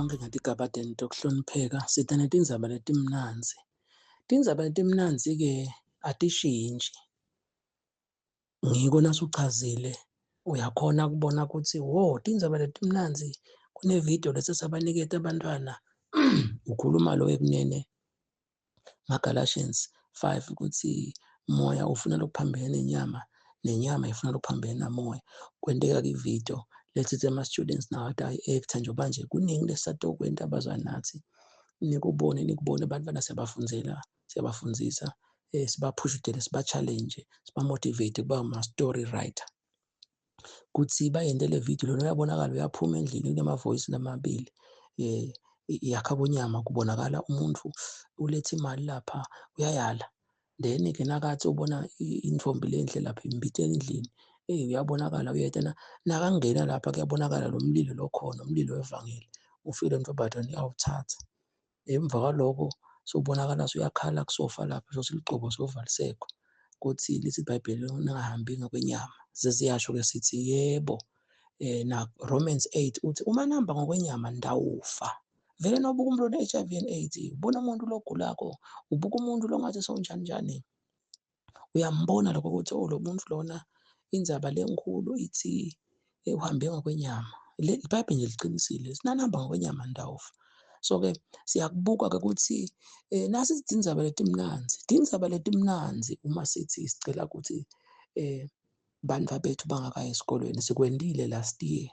Nonkhe ngetigaba tenu tekuhlonipheka, sita netindzaba letimnandzi. Tindzaba letimnandzi-ke atishintji. Ngiko nasuchazile uyakhona kubona ukuthi wo tindzaba letimnandzi kune-video lesesabaniketa abantwana ukhuluma lo ekunene ngaGalatians 5 ukuthi moya ufuna lokuphambene nenyama nenyama ifuna lokuphambene namoya. Kwenteka ki-video lethi ama-students nawo ade ayi-actor njengoba nje kuningi lesisatokwenta abazali nathi nikubone nikubone abantwana siyabafundzela siyabafundzisa sibaphushe siba-challenge siba-motivate kuba ama-story writer kuthi bayente le video lona uyabonakala uyaphuma endlini kunema-voice lamabili yakha konyama kubonakala umuntu uletha imali lapha uyayala. Then-ke nakathi ubona intfombi lenhle lapha imbitela endlini, eyi uyabonakala uyeta nakangena lapha kuyabonakala lo mlilo lokhona, umlilo wevangeli. Ufike lentombazane iyawuthatha. Emva kwaloko sewubonakala sewuyakhala kusofa lapha sewusiligcobo sewuvalisekho kuthi lithi iBhayibheli ningahambi ngokwenyama. Sesiyasho-ke sithi yebo na Romans 8 uthi uma nihamba ngokwenyama nitawufa. Vele nawubuka umuntu one-HIV and AIDS, ubona umuntu logulako, ubuka umuntu longathi sewunjani njani, uyambona lokho ukuthi oh lo muntu lona indzaba lenkulu ithi uhambe ngokwenyama. Le iBhayibheli nje liqinisile, sinanihamba ngokwenyama nitawufa. So-ke siyakubuka-ke ukuthi nasi tindzaba letimnandzi, tindzaba letimnandzi uma sithi sicela ukuthi bantfu bethu bangakayi esikolweni sikwentile last year.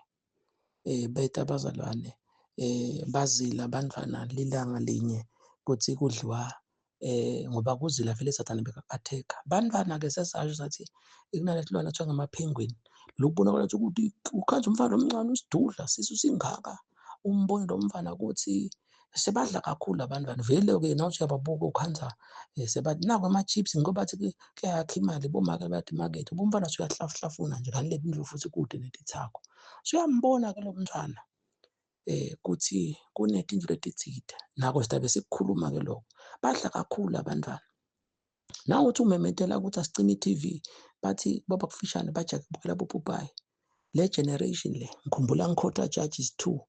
Beta abazalwane bazila bantfwana lilanga linye kuthi kudliwa ngoba kuzila vele sathane beka-attack-a. Bantfwana-ke sesasho sathi kunalesilwane kuthiwa ngama-penguin lokubonakala ukuthi ukhanza umfana omncane usidudla sisu singaka umbone lo mfana ukuthi sebadla kakhulu abantwana vele-ke nawuthi uyababuka ukhanza sebathi naku ama-chips ngoba bathi kuyakha imali bomake bathi imakethe umfana usuyahlafuhlafuna nje kanti le ndlu futhi kude netithako. Suyambona-ke lo mntwana kuthi kunetintfo letitsite nako sidabe sikukhuluma-ke lokho. Badla kakhulu abantwana. Nawuthi umemetela ukuthi asicime i-TV bathi baba kufishane bajake kubukela bopopayi. Le generation le ngikhumbula ngikhotha Judges 2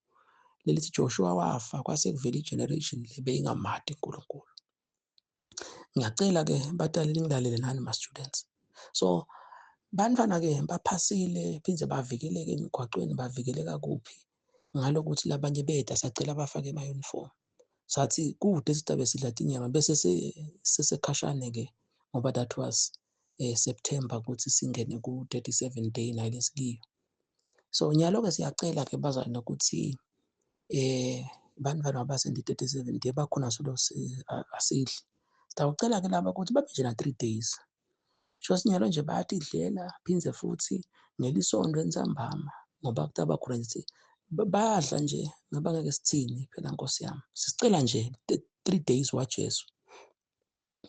lelithi Joshua wafa kwase kuvela i-generation le beyingamati uNkulunkulu. Ngiyacela-ke batali ningilalele nani ma-students. So bantwana-ke baphasile phindze bavikeleke emigwacweni bavikeleka kuphi ngalokuthi labanye beta sacela bafake ema-uniform. Sathi kude sidabe sidla tinyama bese sesekhashane-ke ngoba that was September ukuthi singene ku-37 day nayo lesikiyo. So nyalo-ke siyacela-ke bazalwane ukuthi bantwana abasendi 37 day bakhona solo asidli. Sitawucela-ke laba ukuthi babe nje na 3 days. Sho sinyalo nje bayatidlela phindze futhi ngelisonto entsambama ngoba kutaba khona nje bayadla nje ngoba ngeke sithini phela Nkosi yami. Sisicela nje 3 days waJesu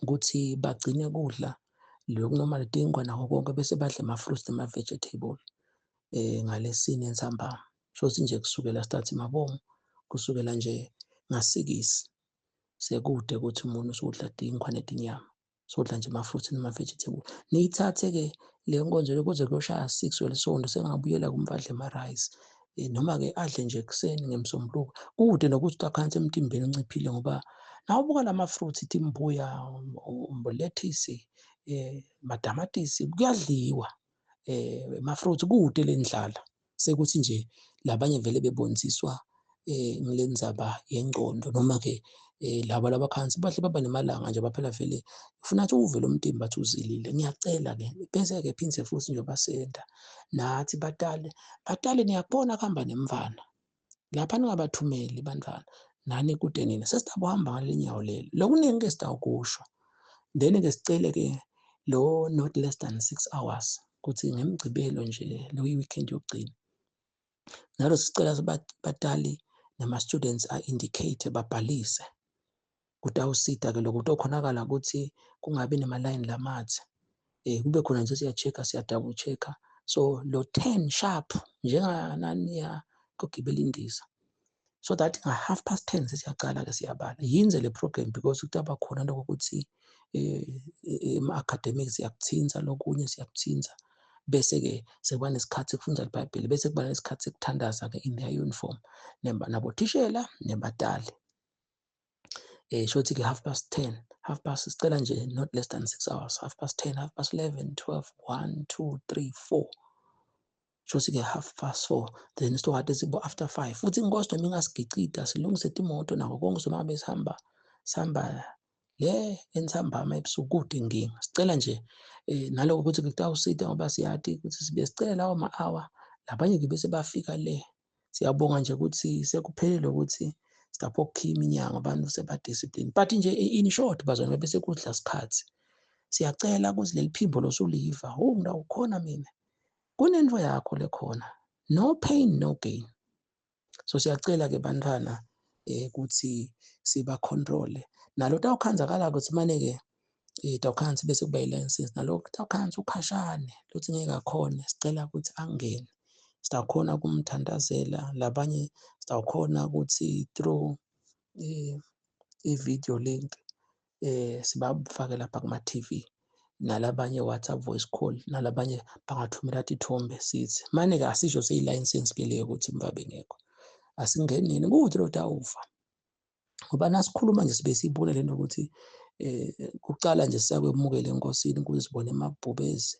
ukuthi bagcine kudla lokhu noma letinkwa nakho konke bese badla ama-fruits nama-vegetable ngalesine entsambama. Shothi nje kusukela start mabomu kusukela nje ngasikisi sekude ukuthi umuntu usudla tinkwa netinyama. Sodla nje ama-fruits nama-vegetable. Niyithathe-ke le nkonzo le kuze kuyoshaya 6 welisonto sengabuyela kumfadle ama-rice. Noma-ke adle nje ekuseni ngemsombuluko kude nokuthi utakhanse emtimbeni unciphile ngoba nawubuka lama-fruits timbuya, lethisi, madamatisi kuyadliwa ama-fruits kude le ndlala sekuthi nje labanye vele bebonisiswa ngile ndzaba yengcondo noma-ke laba labakhansi bahle baba nemalanga nje baphela vele ufuna athi uve lo mtimba athi uzilile. Ngiyacela-ke bese-ke phindze futhi njengoba senta nathi batali, batali niyakubona kuhamba nemfana lapha ningabathumeli bantwana nani kude nina sesitabuhamba ngaleli nyawo leli lokuningi-ke sitawukusho. Then-ke sicele-ke lo not less than 6 hours kuthi ngemgcibelo nje lo weekend yokugcina nalo sicela batali nama-students a-indicate babhalise kutawusita-ke lokho kutokhonakala ukuthi kungabi nemalayini lamadze kube khona nje siya-check-a siya-double check-a. So lo 10 sharp njengananiya kogibela indiza so that nga-half past 10 sesiyacala-ke siyabala. Yinze le program because kutaba khona lokho ukuthi ema-academics siyakuthinza lokunye siyakuthinza. Bese-ke sekuba nesikhathi sekufundza liBhayibheli, bese kuba nesikhathi sekuthandaza-ke in their uniform, nabothishela nebatali. Shothi-ke 10:30, half past, sicela nje not less than 6 hours, 10:30, 11:30, 12, 1, 2, 3, 4. Shothi-ke 4:30, then sitokade sibo after 5. Futhi inkosi noma ingasigicida silungise timoto nako konke, noma ngabe sihamba sihamba le entsambama ebusuku kude inkinga. Sicela nje naloko ukuthi kutawusita ngoba siyati ukuthi sibe sicela lawo ma-hour, labanye-ke bese bafika le. Siyabonga nje ukuthi sekuphelile ukuthi silapho okukhiya iminyango, abantu seba-discipline. But nje in short bazalwane, bese kudla isikhathi. Siyacela ukuthi leli phimbo losuliva, oh ngidawukhona mina, kunento yakho lekhona, no pain no gain. So siyacela-ke bantwana ukuthi siba-control-e. Nalo tawukhanzakala ukuthi mane-ke tawukhanza bese kuba i-license, nalo tawukhanza ukhashane lothi ngeke akhone, sicela ukuthi angene. Sitawukhona ukumthandazela, labanye sitawukhona ukuthi through i-video link sibafake lapha kuma-TV, nalabanye WhatsApp voice call, nalabanye bangathumela tithombe sithi. Mane-ke asisho seyi-license ke leyo ukuthi mbabe ngekho. Asingeneni kude lo tawufa. Ngoba nasikhuluma nje sibe siyibona lento ukuthi kucala nje siyakwemukela enkosini ukuze sibone amabhubezi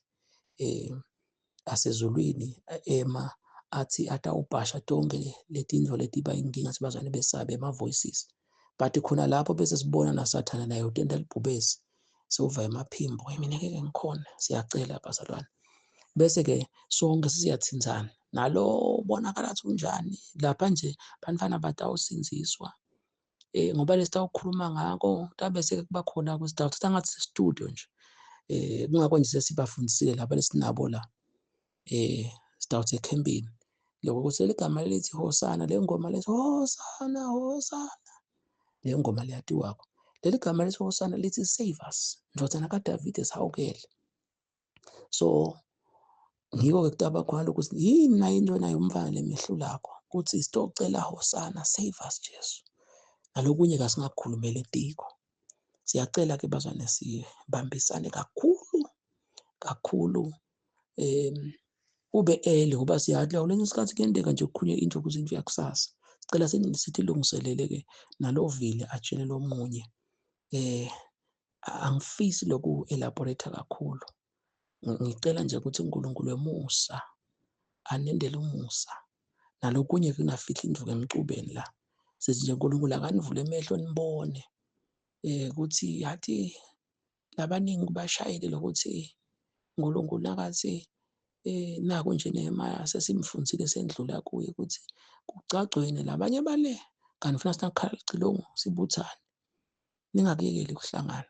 asezulwini ema athi atawubhasha tonke letindlu letiba inkinga sibazwane besabe ema-voices. But khona lapho bese sibona naSathane naye utenta libhubesi sewuva emaphimbo, mina ngeke ngikhona. Siyacela bazalwane, bese-ke sonke sisiyathinzana nalo bonakala athi unjani lapha nje bantwana batawusindziswa ngoba lesitawukhuluma ngako tabe sekuba khona ukuthi ngathi studio nje kungakho nje sesibafundisile laba lesinabo la sitawuthi ekhempini lokho ukuthi leli gama lithi Hosana, le ngoma lethi Hosana Hosana, le ngoma leyatiwako leli gama lethi Hosana lithi save us, ndvodzana kaDavide sihawukele. So ngiko-ke kutaba khona lokhu yini nayo into nayo umfana lemehlulako ukuthi sitocela Hosana, save us Jesu. Nalokunye kasingakukhulumela etiko. Siyacela-ke bazwane sibambisane kakhulu kakhulu, ube early ngoba siyazi kuleso sikhathi kuyenteka nje kukhulunywe into ukuze into yakusasa. Sicela sithi lungiselele-ke nalovile atshele lomunye. Angifisi loku elaborate kakhulu. Ngicela nje ukuthi uNkulunkulu wemusa anendele umusa. Nalokunye kungafihli indvuku emcubeni la. Sithi nje uNkulunkulu akanivule emehlo nibone ukuthi yathi labaningi bashayile lokuthi uNkulunkulu nakathi naku nje Nehemiah sesimfundisile sendlula kuye ukuthi kucagcwene labanye bale kanti funa sinakhala licilongo sibuthane, ningakuyekeli ukuhlangana.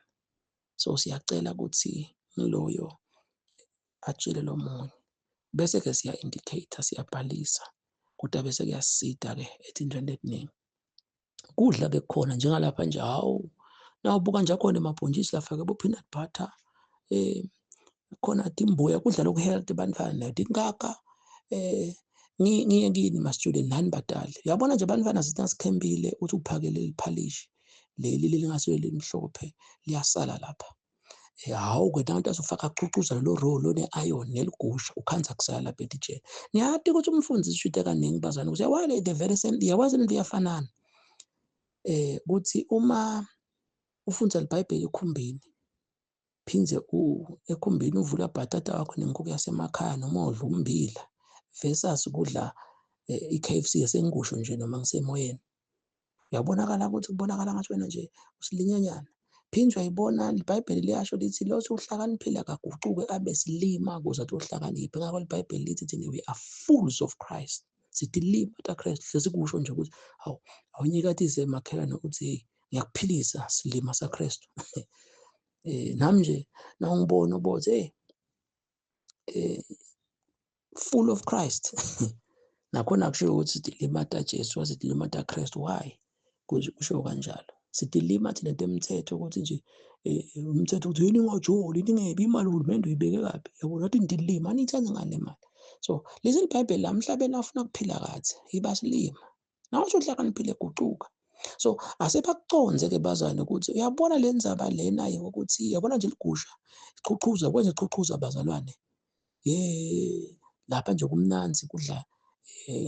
So siyacela ukuthi ngiloyo atshele lo munye, bese-ke siya-indicate-a siyabhalisa kodwa bese kuyasida-ke etintweni letiningi. Kudla-ke kukhona njengalapha nje, hawu nawubuka nje akhona emabhontshisi lafake bo-peanut butter, khona timbuya kudla loku-healthy bantfwana tinkaka. Ngiye kini ma-student nani badali, uyabona nje bantwana sithi nasikhempile uthi uphakele liphalishi leli lelingasuye limhlophe liyasala lapha. Hawu ke nantu azofaka acucuza lelo roll lone-iron neligusha ukhanza kusala lapha etitsheni. Niyati ukuthi umfundisi usho kaningi bazalwane ukuthi why the very same, uyakwazi lento iyafanana. Kuthi uma ufundza iBhayibheli ekhumbini, phindze ekhumbini uvula bhatata wakho nenkukhu yasemakhaya noma udla ummbila versus kudla i-KFC esengikusho nje noma ngisemoyeni. Uyabonakala ukuthi kubonakala ngathi wena nje usilinyanyana. Phinde uyayibona iBhayibheli liyasho lithi lothi uhlakaniphile akaguquke abe silima ukuze athi uhlakaniphe. Ngakho iBhayibheli lithi thina we are fools of Christ. Sithi lima ta Christ sesikusho nje ukuthi hawu awunyikatise makhelwane ukuthi hey ngiyakuphilisa silima saKristu. Nami nje nawungibona ubothi hey full of Christ. Nakhona kusho ukuthi sithi limata Jesu, sithi limata Christ. Why? Kusho kanjalo. Sithi lima thina into emthetho ukuthi nje umthetho uthi yini ngojoli ningebi imali uhulumende uyibeke kabi. Yabona ukuthi ndilima aniyithanda ngale mali. So lezi iBhayibheli la emhlabeni afuna ukuphila kathi ibasilima. Nawusho uhlakaniphile gucuka. So asebakuconze ke bazwane ukuthi uyabona le ndzaba lena ukuthi uyabona nje ligusha ichuchuza kwenze ichuchuza bazalwane. Ye lapha nje kumnandzi kudla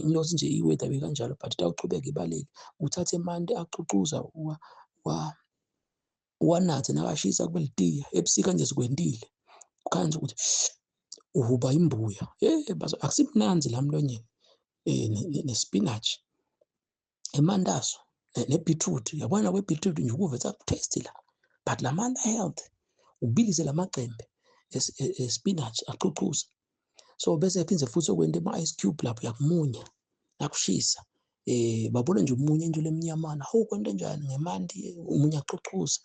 ngilothi nje i-weather bekanjalo but itawuchubeka ibaleke. Uthathe emanti acucuza uwanathe nakashisa kube litiya. Ebusika nje sikwentile. Kukhanya nje ukuthi uhuba imbuya. Akusimnandzi la mlonyeni ne-spinach emanti aso ne-beetroot. Uyabona kwe-beetroot nje ukuve taste la but la manti a-healthy. Ubilise lamacembe e-spinach acucuza. So bese phindze futhi okwenta ama-ice cube lapho uyakumunya nakushisa. Babona nje umunye nje lemnyamana, hawu kwente njani ngemanti umunye acucuza.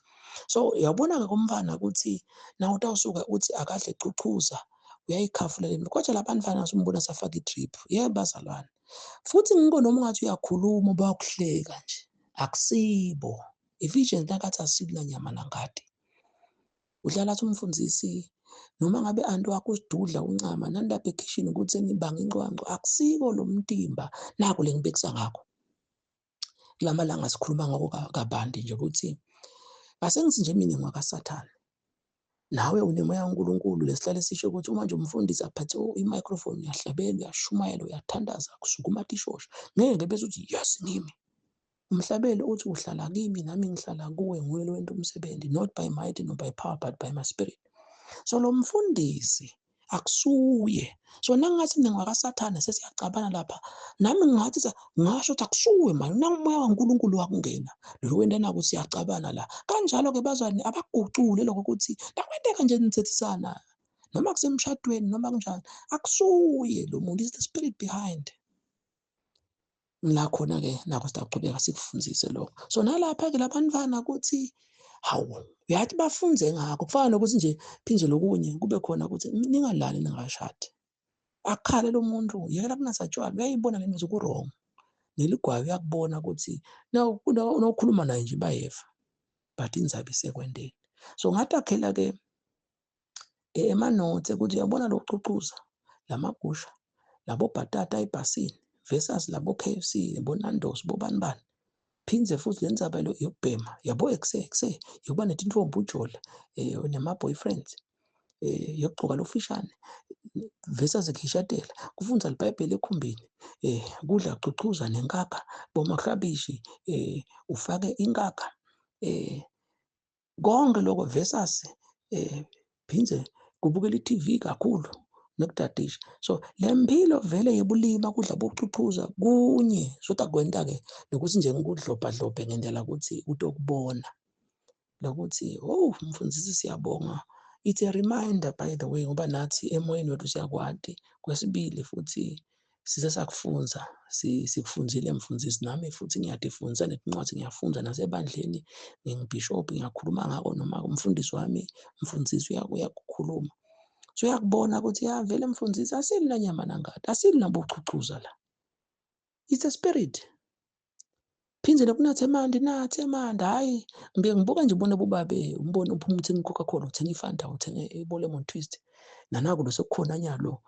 So uyabona-ke kumfana ukuthi nawe utawusuka uthi akadle cucuza uyayikhafula le nto. Kodwa labantwana usumbona safaka i-drip. Yebo bazalwane. Futhi ngiko noma ungathi uyakhuluma bayakuhleka nje. Akusibo. Ephesians nakathi asilina nyama nangati. Uhlala athi umfundisi noma ngabe anti wakho usidudla uncama nani lapha ekhishini ukuthi senibanga incwancwa akusiko lo mtimba naku le ngibekisa ngakho. Kulamalanga sikhuluma ngako kabanti nje ukuthi asengithi nje mina ngwakaSathane. Nawe unemoya kaNkulunkulu lesihlale sisho ukuthi uma nje umfundisi aphethe i-microphone uyahlabela uyashumayela uyathandaza kusukuma tishosha ngeke bese uthi yes ngimi. Umhlabeli uthi uhlala kimi nami ngihlala kuwe nguye lo wenta umsebenzi not by might nor by power but by my spirit. So lo mfundisi akusuye. So nangathi mina ngwakaSathane sesiyacabana lapha nami ngingathi ngasho ukuthi akusuwe mani nangumoya kaNkulunkulu wakungena lo wenta naku siyacabana la. Kanjalo-ke bazwane abagucule lokho ukuthi nakwenteka nje nithethisana noma kusemshadweni noma kunjani akusuye lo muntu is the spirit behind. La khona-ke nakho sitawuchubeka sikufundise lokho. So nalapha-ke labantwana ukuthi hawu uyathi bafunze ngakho kufana nokuthi nje phinde lokunye kube khona ukuthi ningalali ningashadi. Akhale lo muntu yekela kunatha tshwala uyayibona le nto ku-wrong. Neligwayi uyakubona ukuthi nawukhuluma naye nje bayeva but indzaba isekwendeni. So ngatakhela-ke ema-notes ukuthi uyabona lo cucuza lamagusha labo bhatata ebhasini versus labo KFC bo Nando's bobani bani. Phindze futhi le ndzaba lo yokubhema yabo ekuse yokuba netintombi ujola nema-boyfriends yokugcoka lofishane versus kuhishatela kufundza libhayibheli ekhumbini kudla cucuza nenkakha bomaklabishi ufake inkakha konke lokho versus phindze kubukela i-TV kakhulu nokudadisha. So le mpilo vele yebulima kudla bocucuza kunye sothi akwenta-ke nokuthi nje ngikudlobhadlobhe ngendlela ukuthi utokubona lokuthi oh mfundisi siyabonga. It's a reminder by the way ngoba nathi emoyeni wethu siyakwati. Kwesibili futhi size sakufunza sikufunzile mfundisi nami futhi ngiyadifunza netincwadi ngiyafunda nasebandleni ngingibhishobhi ngiyakhuluma ngako noma umfundisi wami umfundisi uyakukhuluma. So uyakubona ukuthi ya vele mfundisi asilina nyama nangati asilina bochuchuza la. It's a spirit. Phindze nokunatha emanti nathe emanti hhayi ngibuye ngibuka nje ubone bubabe umbone uphuma uthenga i-Coca-Cola uthenga i-Fanta uthenga ibo-lemon twist. Nanako lo sekukhona nyalo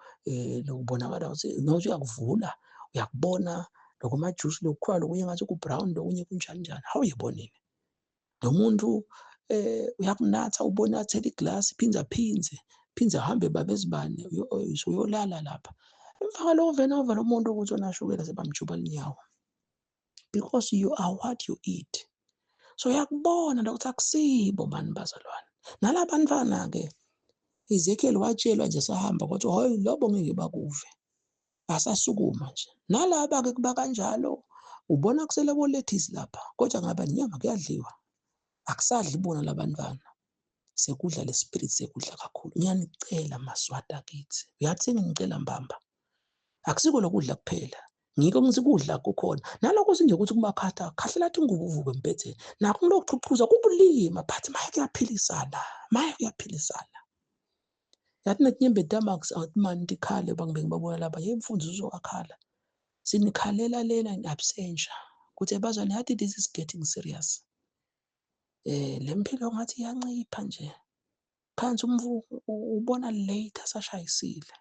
lokubonakala ukuthi nokuthi uyakuvula uyakubona lokho amajuice lokukhiwa lokunye ngathi ku-brown lokunye kunjani njani hawu yibonile. Lo muntu uyakunatha ubona athela iglasi phindze aphindze phindze ahambe babezibane uyolala lapha. Emva kwaloko vele weva lo muntu ukuthi unashukela sebamjuba linyawo. Because you are what you eat. So uyakubona lokho akusibo mani bazalwane. Nalabantwana-ke Ezekiel watshelwa nje sahamba kwathiwa hayi lobo ngeke bakuve. Asasukuma nje. Nalaba-ke kuba kanjalo ubona kusele bolethisi lapha kodwa ngaba nenyama kuyadliwa. Akusadli bona labantwana. Sekudla le spirit sekudla kakhulu. Ngiyanicela maswati akithi. Uyathi senginicela mbamba. Akusiko lokudla kuphela. Ngiko ngithi kudla kukhona. Nalokho sinje ukuthi kumakhatha khahlela athi ingubo uvuke embhedeni. Nakho kulokuchuchuza kubulima but maye kuyaphilisana. Maye kuyaphilisana. Yathi netinyembeti tami akumanti ikhale bangibe ngibabona lapha ye mfundisi uzowakhala. Sinikhalela lena in absentia. Kuthi bazwane yathi this is getting serious. Le mpilo ngathi iyancipha nje. Phansi umvu ubona later sashayisile.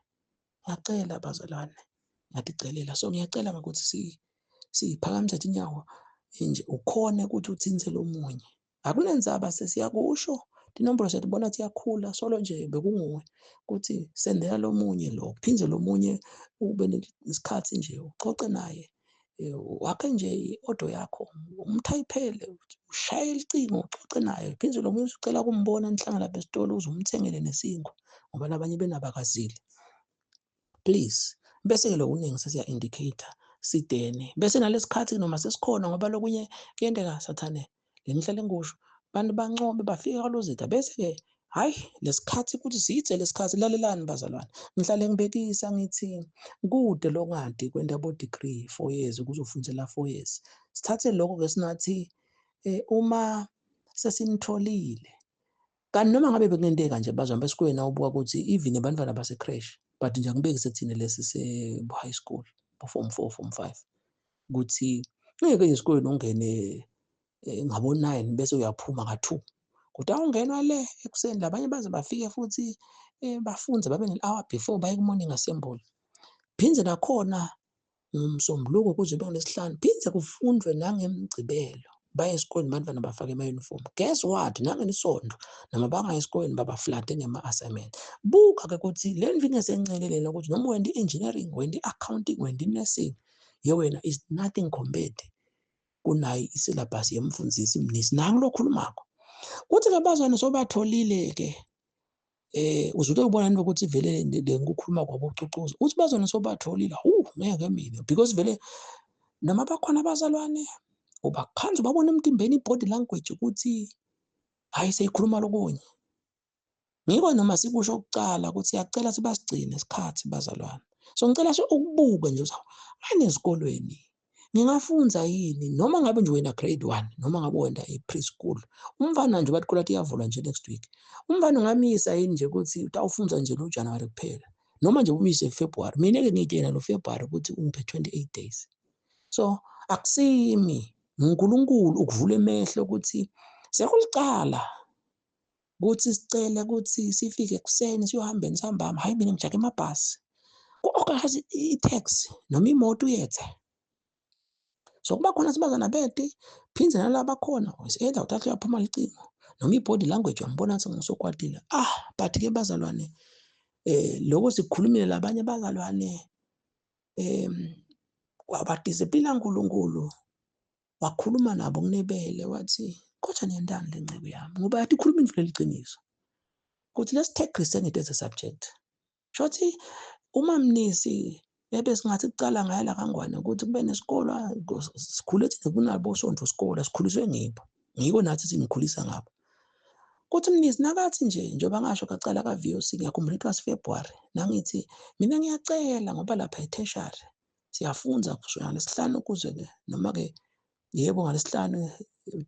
Ngiyacela bazalwane, ngiyaticelela. So ngiyacela ukuthi siphakamise tinyawo nje ukhone ukuthi utsintse lomunye. Akunendzaba sesiyakusho Tinombolo siyatibona tiyakhula solo nje bekunguwe ukuthi sendela lomunye lo, phindze lomunye ube nesikhathi nje ucoce naye, wakhe nje i-order yakho, umthayiphele, ushaye licingo ucoce naye, phindze lomunye ucela kumbona nihlangana lapha esitolo uze umthengele nesinkwa ngoba labanye benabakazile. Please, bese-ke lokuningi sesiya-indicator sidene, bese nalesikhathi noma sesikhona ngoba lokunye kuyenteka sathane le ngihlale ngikusho, bantu bancobe bafike kalozitha bese-ke hhayi lesikhathi ukuthi siyithe lesikhathi. Lalelani bazalwane, ngihlale ngibekisa ngithi kude lokungadi kwenta bo-degree 4 years ukuze ufundzela 4 years. Sithathe lokho-ke sinathi uma sesinitholile kanti noma ngabe bekungenteka nje bazalwane besikoleni nawubuka ukuthi even abantwana base-creche, but nje angibekise thina lesi se-high school bo-form 4 form 5 ukuthi ngeke esikoleni ungene ngabo 9 bese uyaphuma nga-2, kodwa awungenwa le ekuseni, labanye baze bafike futhi bafunze babe ne-hour before baye ku-morning assembly. Phindze nakhona ngomsombuluko kuze kube ngolwesihlanu, phindze kufundwe nangemgcibelo, baye esikoleni bantwana bafake ama-uniform. Guess what, nangelisonto noma bangayi esikoleni babaflade ngema-assignment. Buka-ke ukuthi le ndlu ingesencele lena ukuthi noma wenta i-engineering, wenta i-accounting, wenta i-nursing, ye wena is nothing compared kunayo i-syllabus yemfundzisi mnisi nangu lokhulumako. Kuthi-ke bazwane sobatholile-ke uzuke ubona ukuthi vele le ngukhuluma kwabo ucucuza, uthi bazwane sobatholile, hu ngeke mina because vele noma bakhona abazalwane ubakhanza ubabona emtimbeni i-body language ukuthi hayi seyikhuluma lokunye. Ngiko noma sikusho kucala ukuthi siyacela sibasigcine isikhathi bazalwane. So ngicela ukubuka nje ukuthi ngane esikolweni ngingafunza yini noma ngabe nje wena grade 1 noma ngabe wena e-preschool, umfana nje bathi kula iyavulwa nje next week, umfana ungamisa yini nje ukuthi utawufunza nje lo January kuphela noma nje umise February. Mina ke ngitshela lo February ukuthi ungiphe 28 days. So akusimi uNkulunkulu ukuvula emehlo ukuthi sekulicala ukuthi sicele ukuthi sifike ekuseni siyohamba ntambama. Hayi mina ngijake emabhasi, ku-organize i-taxi noma imoto uyethe. So kuba khona sibazana bete phindze nalaba khona either uthatha uyaphuma licingo noma i-body language uyambona ukuthi ngisokwatile. But ke bazalwane lokho sikukhulumile labanye bazalwane wabadisiplina uNkulunkulu wakhuluma nabo kunebele wathi kodwa niyentani le nceku yami ngoba yathi ikhuluma indlela eliciniso ukuthi let's take Christianity as a subject. Shothi uma mnisi ebe singathi kucala ngaye la kaNgwane ukuthi kube nesikolo sikhule thina kunabo sonto sikole sikhuliswe ngibo ngiko nathi singikhulisa ngabo. Kuthi mnisi nakathi nje njengoba ngasho kacala ka VOC ngiyakhumbula it was February nangithi mina ngiyacela ngoba lapha e-tertiary siyafunza kusukela ngalesihlanu kuze ke noma ke yebo ngalesihlanu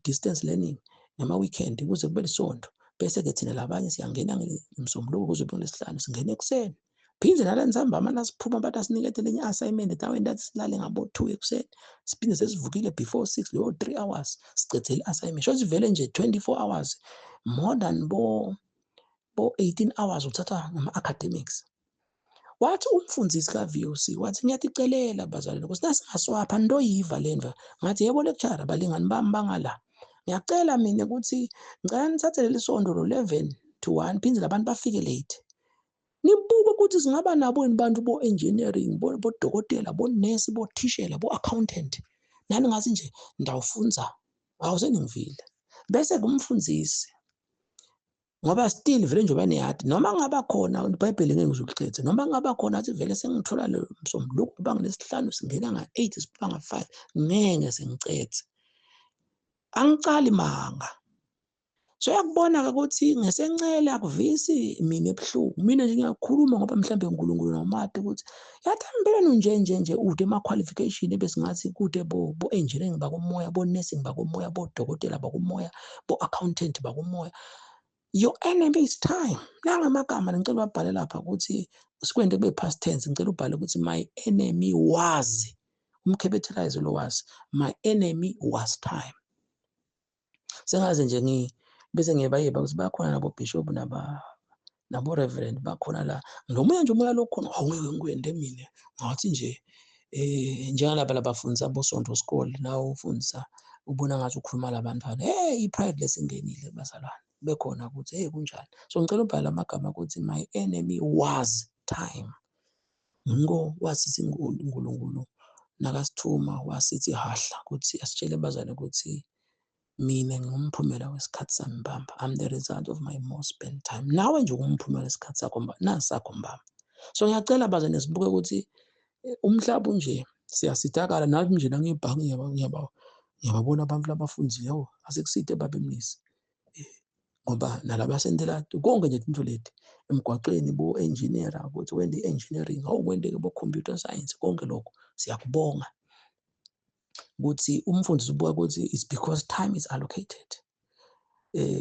distance learning nama weekend kuze kube lisonto, bese ke thina labanye siyangena ngemsombuluko kuze kube lesihlanu singene ekuseni, phinde nala ntambama nasiphuma bathi asinikete lenye assignment etawenta athi silale ngabo 2 ekuseni siphinde sesivukile before 6 leyo 3 hours sicedzele i-assignment. Shothi vele nje 24 hours more than bo 18 hours uthatha ngama-academics. Wathi umfundisi ka-VOC wathi ngiyaticelela bazalwane ukuthi nasingaswapha ntoyiva le ndva. Ngathi yebo lecturer balingani bami bangala, ngiyacela mina ukuthi ngicela nithathe leli sonto lo 11 to 1 phinde labantu bafike late. Nibuke ukuthi singaba nabo yini bantu bo-engineering, bodokotela, bo-nurse, bothishela, bo-accountant. Nani ngathi nje ndawufunza, awuseningivile. Bese kumfundisi ngoba still vele njengoba niyadi noma ngaba khona iBhayibheli ngeke ngizukuchithe, noma ngaba khona athi vele sengithola lo msombuluko kuba ngelesihlanu singena nga-8 siphuma nga-5 ngeke sengicethe, angicali manga. So uyakubona-ke ukuthi ngesencele akuvisi mina ebuhlungu, mina nje ngiyakhuluma ngoba mhlambe uNkulunkulu nomati ukuthi yathi empeleni nje nje nje ude ema-qualification ebesingathi kude bo-engineering bakomoya, bo-nursing bakomoya, bodokotela bakomoya, bo-accountant bakomoya. Your enemy is time. Nangamagama ngicela ubabhale lapha ukuthi sikwente kube past tense, ngicela ubhale ukuthi my enemy was, umcapitalize lo was, my enemy was time. Sengaze nje ngi bese ngiyebayeba ukuthi bakhona nabo bishop nabo reverend bakhona la, nomunye nje umoya lokhona awungeke ngikwende mina ngathi nje njengalaba labafundisa bosonto school nawe ufundisa ubona ngathi ukhuluma labantwana. Hey, i-pride lesingenile bazalwane. Kube khona ukuthi hey kunjani. So ngicela ubhale amagama ukuthi my enemy was time. Ngiko wasithi uNkulunkulu nakasithuma wasithi hahla ukuthi asitshele bazane ukuthi mina ngingumphumela wesikhathi sami mbamba. I'm the result of my most spent time. Nawe nje ungumphumela wesikhathi sakho mbamba, nasakho mbamba. So ngiyacela bazane sibuke ukuthi umhlaba unje siyasithakala nami nje nangibhange ngiyababona abantu labafundileyo asekuside baba emnisi ngoba nalabasentela konke nje into leti emgwaqeni bo-engineer ukuthi wente i-engineering awukwenteke bo-computer science konke lokho siyakubonga ukuthi umfundisi ubuka ukuthi it's because time is allocated.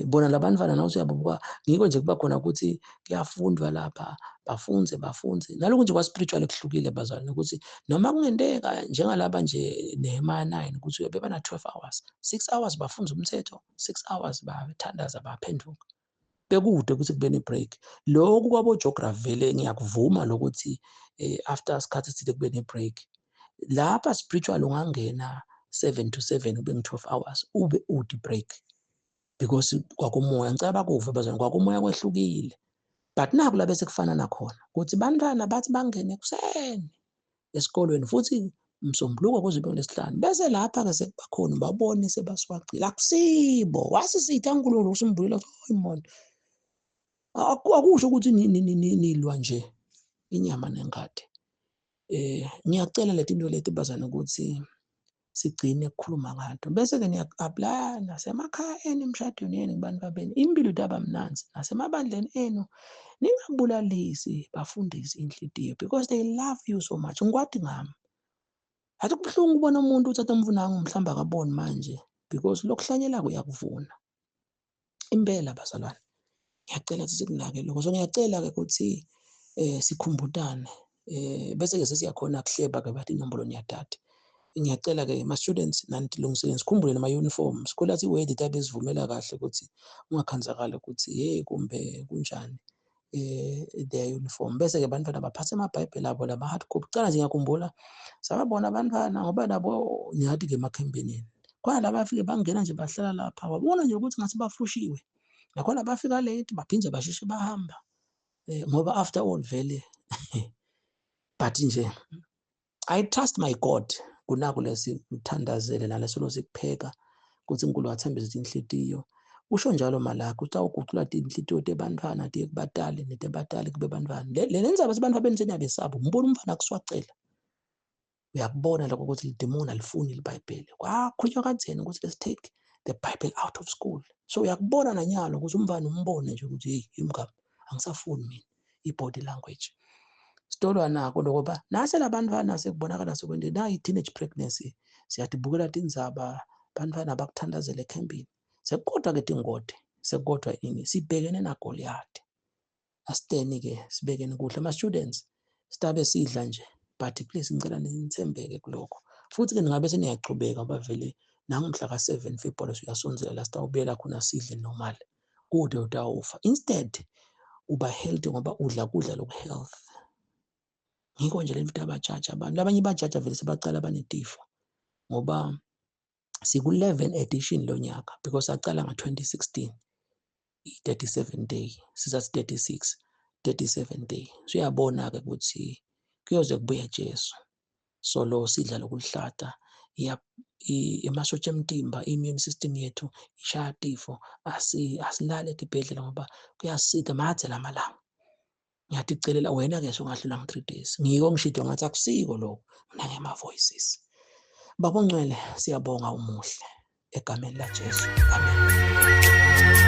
Bona labantwana nawe usuyababuka ngiko nje kuba khona ukuthi kuyafundwa lapha bafunze bafunze nalokhu nje kwa-spiritual kuhlukile bazalwane ukuthi noma kungenteka njengalaba nje Nehemiah 9 ukuthi uyobe bana 12 hours 6 hours bafunza umthetho 6 hours bathandaza baphenduka bekude ukuthi kube ne-break. Lokhu kwabo-geography vele ngiyakuvuma lokuthi after isikhathi esithile kube ne-break. Lapha spiritual ungangena 7 to 7 kube ngu-12 hours ube ude break because kwakumoya ngicela bakuve bazalwane kwakumoya kwehlukile. But naku la bese kufana nakhona ukuthi bantwana bathi bangene ekuseni esikolweni futhi msombuluko kuze kube ngolwesihlanu bese lapha-ke sekuba khona babone sebaswacile akusibo wasisitha uNkulunkulu usumbuyela ukuthi hayi mona akusho ukuthi nilwa nje inyama nengadi. Ngiyacela leti nto leti bazane ukuthi sigcine ukukhuluma ngato bese-ke niya-aplaya nasemakhaya enu emshadweni yenu kubantu babenu impilo itaba mnandzi nasemabandleni enu ningabulalisi bafundisi inhlitiyo because they love you so much. Ngikwati ngami athi kubuhlungu ukubona umuntu uthatha umfunango mhlawumbe akaboni manje because lokuhlanyela kuyakuvuna impela bazalwane. Ngiyacela ukuthi sikunake lokho. So ngiyacela-ke ukuthi sikhumbutane bese-ke sesiyakhona kuhleba-ke bathi inombolo niyathatha. Ngiyacela-ke ma-students nani tilungiseleni sikhumbule nama-uniform sikhula siwedi tabe sivumela kahle ukuthi ungakhanzakali ukuthi hey kumbe kunjani their uniform bese-ke bantwana baphathe amabhayibheli abo lama-hard copy. Kucala nje ngiyakhumbula sababona abantwana ngoba nabo ngiyathi-ke emakhempinini khona la bafike bangena nje bahlala lapha wabona nje ukuthi ngathi bafushiwe nakhona bafika late baphinde basheshe bahamba ngoba after all vele but nje I trust my God kunaku lesikuthandazele naleso losikupheka ukuthi uNkulunkulu wathembisa inhlitiyo usho njalo Malaki uthi awugucula tinhlitiyo tebantfwana tiye kubatali netebatali kube bantfwana le ndzaba sebantfu abenseniyabesaba umbona umfana akuswacela uyakubona lokho ukuthi lidimoni alifuni libhayibheli kwakhulunywa kadzeni ukuthi let's take the Bible out of school. So uyakubona nanyalo ukuthi umfana umbone nje ukuthi hey imngami angisafuni mina i-body language sitolwa nako lokho ba nase labantwana sekubonakala sekwente na i-teenage pregnancy siyatibukela tindzaba bantwana bakuthandazela ekhempini sekukodwa ke tingoti sekukodwa ini sibhekene naGoliath. Asiteni-ke sibekeni kuhle ama-students sitabe sidla nje but please ngicela nithembeke kulokho futhi-ke ningabe seniyachubeka ngoba vele nangomhla ka-7 February siyasondzela la sitawubuyela khona sidle normal kude utawufa instead uba healthy ngoba udla kudla loku-health. Ngikho nje le nto abajaja abantu labanye bajaja vele sebacala banetifo ngoba siku-11 edition lo nyaka because acala nga-2016 i-37 day sisathi 36 37 day. So uyabona-ke ukuthi kuyoze kubuye Jesu solo sidla lokulihlata emasotja emtimba i-immune system yethu ishaya tifo asilale etibhedlela ngoba kuyasida madze lamalanga. Ngiyaticelela wena-ke songahlula nge-3 days ngiko ngishide ngathi akusiko lokho nangema-voices. Baba ongcwele siyabonga umuhle egameni laJesu amen.